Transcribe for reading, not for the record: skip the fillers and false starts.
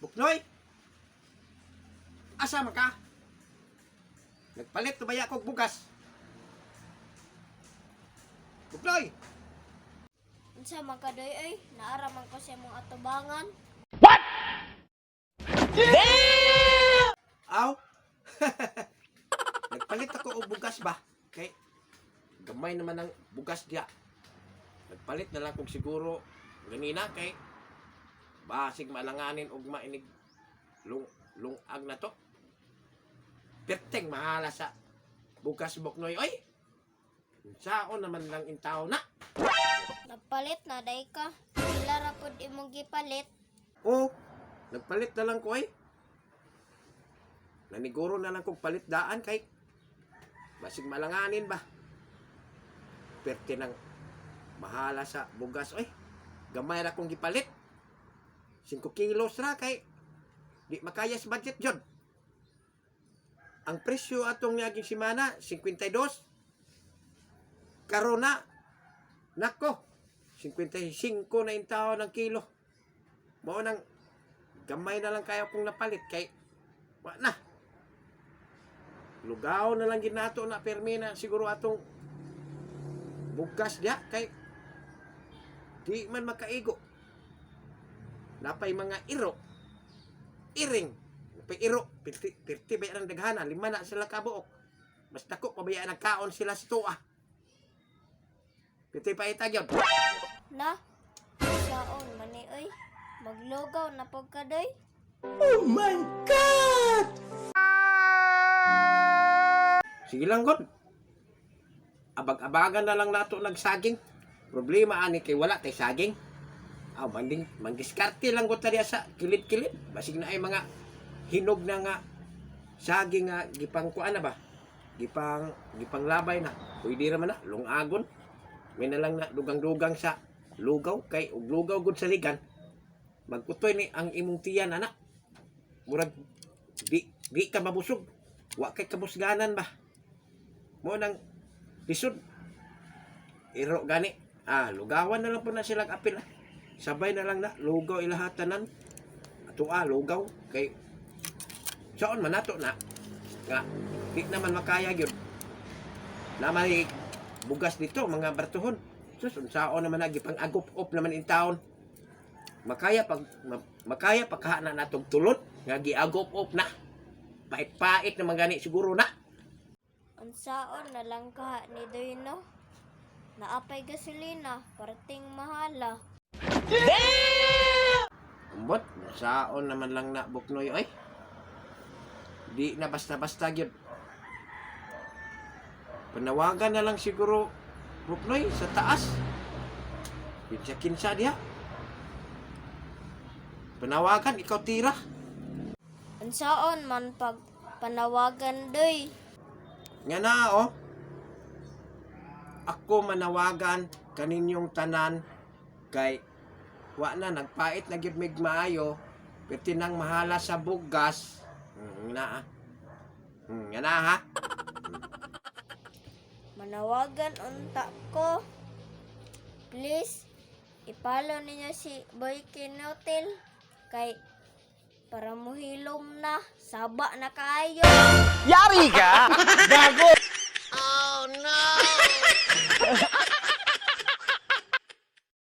Buknoy! Asa man ka? Nagpalit na baya kog bugas? Buknoy! Unsa man ka, Doy, oy? Naara man ko sa imong atubangan. Aw! Nagpalit ako og bugas ba? Kay gamay naman ang bugas diya. Nagpalit na lang kog siguro ganina kay basig malanganin og mainig lung lungag na to. Perteng mahala sa bugas, Buknoy, oy. Saon naman lang intaw na. Nagpalit na day ka. Pila ra pud imong gipalit? Oh, nagpalit na lang ko ay. Naniguro na lang kong palit daan kay basig malanganin ba. Perte ng mahala sa bugas oy. Gamay ra kong gipalit. 5 kilos ra kay di makaya sa budget jud. Ang presyo atong niaging semana 52. Karon na, nako, 55 na intaw ng kilo. Mao nang gamay na lang kayo kung napalit kay wa na. Lugaw na lang ginato na permi na siguro atong bugas diya kay di man makaigo. Napay mga iro. Iring. Napay iro. Pirti, pirti ba ang daghana? Lima na sila kabuok. Mas dako pa ba nagkaon sila sa tuwa. Pirti pa itag yun. Na? Saon man ni oy? Maglugaw na pud ka, Doy? Sige lang, God. Abag-abagan na lang nato nagsaging. Problema ani kay wala tay saging. Aw, manding mangdiskarte lang gud ta diya sa kilid-kilid. Basig na ay mga hinog na nga saging nga gipang kuan na ba? Gipang gipanglabay na. Pwede ra man na lungagon. May na lang na dugang-dugang sa lugaw kay og lugaw gud sa ligan. Magkutoy ni ang imong tiyan ana. Murag di di ka mabusog. Wa kay kabusganan ba? Mo nang lisod. Iro gani. Ah, lugawan na lang po na silang apil. Ah. Sabay na lang na lugaw ilahatanan. Ato ah, lugaw kay saon man nato na nga di naman makaya gyud. Na may bugas dito mga bartuhon. Sus, unsaon naman na gipang agop-op naman in town. Makaya pag makaya pagkaha na natong tulod nga giagop-op na. Pait-pait naman gani siguro na. Unsaon na lang ka ni Doy, no? Naapay gasolina, parting mahala. Ambot, saon naman lang na, Buknoy, oy. Di na basta-basta gyud. Panawagan na lang siguro, Buknoy, sa taas. Kinsa-kinsa diha. Panawagan, ikaw tira. Unsaon man pag panawagan, Doy? Nga na, oh. Ako manawagan kaninyong tanan kay wa na nagpait na gyud mig maayo perti nang mahala sa bugas. Na ah. Nga na ha. Manawagan unta ko. Please, ipalo ninyo si Boy Kinotil kay para muhilom na, saba na kaayo. Yari ka! Gago! Oh no!